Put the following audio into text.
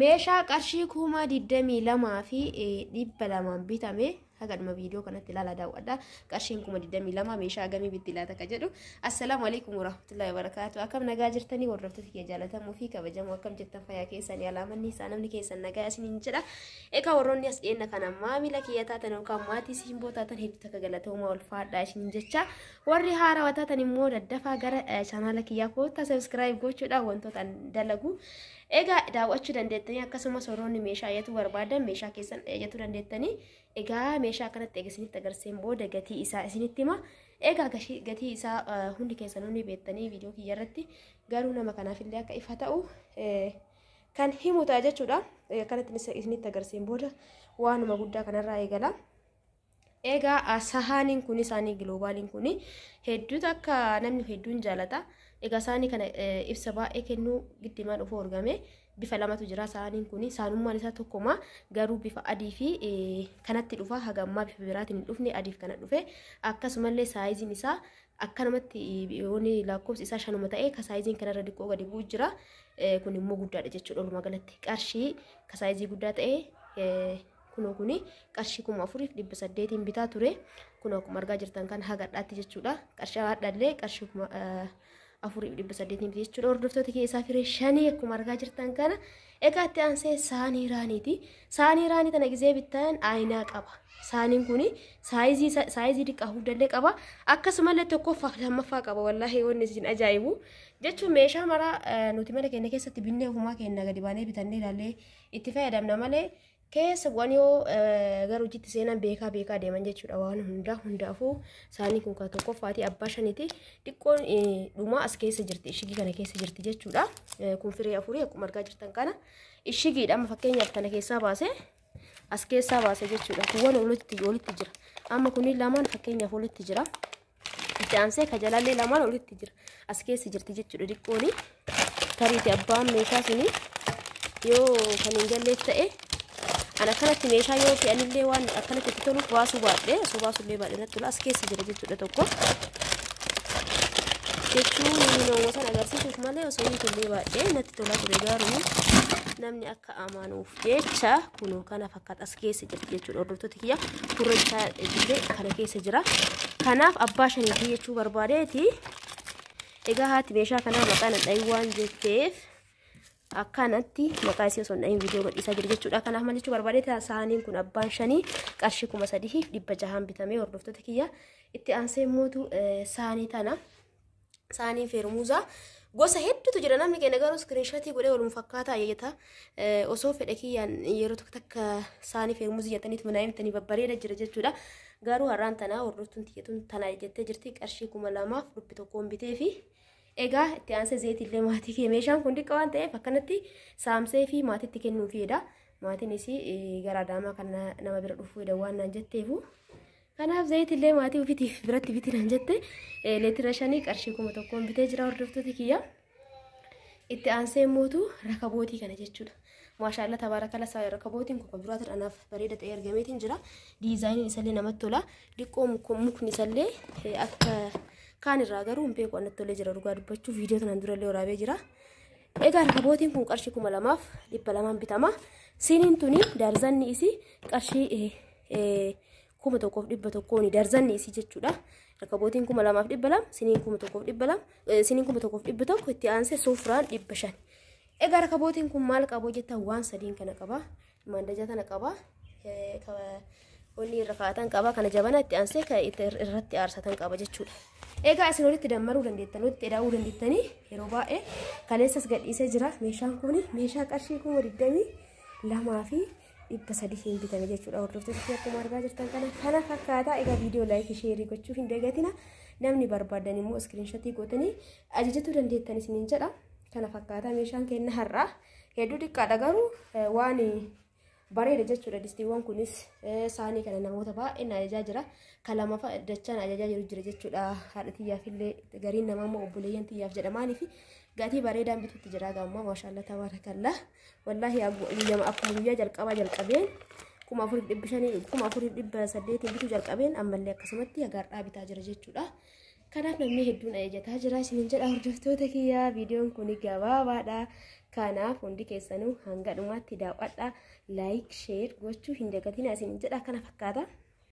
Meeshaa qarshii 22,200n bitame hagadhuma viidiyoo kanatti ilaalaa daawwadha. Qarshiin 22,000 meeshaa hagamii bitti laata ka jedhu. Assalaamu alaikum warahmatullahi wabarakatuh. Akkam nagaa jirtanii hordoftoota kiyya jaalatamuu fi kabajamoo, akkam jirtan? Fayyaa keessanii alaamanni isaa namni keessan nagaa isiniin jedha. Egaa warroonni as dhiyenna kana maamila kiyya taatan yookaan maatii simboo taatan hedduu takka galatoomaa, ulfaadhaa isiniin jecha. Warri haarawaa taatan immoo daddafaa gara chaanaala kiyyaa koottaa subscribe gochuudhaan wantoota dalagu egaa daawwachuu dandeettanii, akkasumas warroonni meeshaa ajajachuu barbaadan meeshaa keessan ajajachuu dandeettanii. Egaa meeshaa kanatti eega isinitti agarsiiseen booda gatii isaa isinitti hima. Egaa gatii isaa hundi keessanuu ni beektanii viidiyoo kiyya irratti, garuu nama kanaaf illee akka ifa ta'u kan himu ta'a jechuudha. Kanatti isinitti agarsiiseen booda waanuma guddaa kanarraa eegala. Egaa sahaaniin kun isaanii Globaaliin kun hedduutu akka namni hedduun jaalata. Egaa saanii kana ibsa baay'ee kennuu giddimaan dhufuu argame. Bifa lamatu jira saaniin kun, saanummaan isaa tokkuma, garuu bifa adii fi kanatti dhufa. Haga ammaa bifa biraatiin hin dhufne, adiif kana dhufe. Akkasumallee saayiziin isaa akkanumatti yooni lakkoofsi isaa 5 ta'e, ka saayiziin kanarra diqqoo gadi bu'u jira. Kun immoo guddaadha jechuudha. Walumaa galatti qarshii ka saayizii guddaa ta'e kunoo kuni qarshii 4,800n bitaa ture. Kun akkuma argaa jirtan kan hagadhaatti jechuudha. Qarshii hadhallee qarshii 4,800n bite jechuudha. Hordoftoota keessaa firee 5 akkuma argaa jirtan kana. Egaa itti aansee saanii raaniiti. Saanii raanii tana gizee bittan aayinaa qaba. Saaniin kun saayizii xiqqaa guddallee qaba. Akkasumallee tokkoffaa fi lammaffaa qaba. Wallaahi wanni isin ajaa'ibu jechuun meeshaa maraa nuti mana keenya keessatti binnee ofumaa keenya gadi baanee bitannee ilaallee itti fayyadamna malee, keessa bu'an yoo gara hojiitti seenan beekaa beekaa deeman jechuudha waan hundaa. Hundaafuu saanii kun kan tokkoffaati, abbaa 5ti. Xiqqoon dhumaa as keessa jirti, ishigii kana keessa jirti jechuudha. Kun firee 4 akkuma argaa jirtan kana ishigiidha. Amma fakkeenyaaf kana keessaa baase, as keessaa baase jechuudha. Kuuwwan walitti walitti jira. Amma kunniin lamaan fakkeenyaaf walitti jira. Itti aansee ka jalallee lamaan walitti jira, as keessa jirti jechuudha xiqqooni. Tariiti abbaan meeshaa suni yoo kan hin galleef ta'e, an akkanatti meeshaa yoo fe'anillee waan akkanatti itti toluuf baasuu baadhe, osoo baasullee baadhe natti tola. As keessa jira jechuudha tokko jechuun nama san agarsiisuuf malee, osoo hiikullee baadhe natti tola ture, garuu namni akka amanuuf jecha kunoo kana fakkaata, as keessa jirti jechuudha. Hordoftoota kiyya, gurraacha illee kana keessa jira. Kanaaf abbaa 5ti jechuu barbaadeeti. Egaa haati meeshaa kanaa maqaa na dhahin waan jetteef, akkanatti maqaa isii osoo hin dhahin viidiyoo gadhiisaa jira jechuudha. Kanaaf maal jechuu barbaadeeti, saaniin kun abbaan 5 qarshii 3,600n bitamee hordoftoota kiyya. Itti aansee mootu saanii tana. Saaniin feermuuzaa gosa hedduutu jira. Namni keenya garuu screenshotii godhee waluma fakkaataa ajajata. Osoo fedhe kiyyaan yeroo tokko takka saanii feermuuzii jettaniitu mana himtanii babbareeda jira jechuudha. Garuu har'aan tanaa hordoftuun tiyyatuun tana jettee jirti, qarshii 2,100n bitee fi egaa itti aansee zeetiillee maatii kee, meeshaan kun xiqqaa waan ta'eef akkanatti saamsee fi maatiitti kennuu fedha. Maatiinis gara Adaamaa kan nama bira dhufuu fedha waan naan jetteefu. Kanaaf zayitillee maatii ofiitiif biratti biti naan jette, leetira 5 qarshii 1,000n bitee jira hordoftoota kiyya. Itti aansee mootu rakabootii kana jechuudha. Maashaallah tabaarakala, rakabootiin kun kan biraatiin anaaf bareeda ta'ee argameetiin jira. Diizaayiniin isallee namatti tola. Diqqoo mukni isallee akka kaan irraa garuu hin beeku, anatti tolee jira dhugaa dubbachuu, viidiyoo tanaan durallee waraabee jira. Egaa rakabootiin kun qarshii 2,200n bitama. Siiniin tuni daarzanni isii qarshii 1,100n darzanni isii jechuudha. Rakabootiin 2,200, siniin 1,200, siniin 1,100, itti aansee sufraan 500. Egaa rakabootiin kun maal qabu jettan, waan sadiin kana qaba. Maandaja kana qaba. Wanni irra kaa'atan qaba. Kana jabana itti aansee kan irratti aarsatan qaba jechuudha. Egaa isin walitti dammaruu dandeettan, walitti ida'uu dandeettanii yeroo baay'ee kaleessas gadhiisee jira. Meeshaan kun meeshaa qarshii 22,300n bitame jechuudha. Hordoftoota, akkuma argaa jirtan kana fakkaata. Egaa viidiyoo like, share gochuu hin dagatina. Namni barbaadan immoo screenshotii gootanii ajajachuu dandeettan isiniin jedha. Kana fakkaata meeshaan kenna har'aa. Hedduu xiqqaadha garuu waan bareeda jechuudha. Distiiwwan kunis saanii kana namoota baay'een ajajaa jira. Kan lamaffaa dachaan ajajaa jiru jira jechuudha. Haadha xiyyaaf illee, gariin namaa immoo obboleeyyan xiyyaaf jedha. Maaliif gatii bareedaan bitutti jira gaamma, maashaallah tabaarakallaa. Wallaahi guyyama akkuma guyyaa jalqabaa jalqabeen 4,500, 4,800n bituu jalqabeen, ammallee akkasumatti hagaadhaa bitaa jira jechuudha. Kanaaf namni hedduun ajajataa jira isiniin jedha hordoftoota kiyyaa. Viidiyoon kun gabaabaadha. Kanaaf hundi keessanuu hanga dhumaatti daawwadhaa, like, share gochuu hin dagatinaa isin jedha. Kana fakkaata.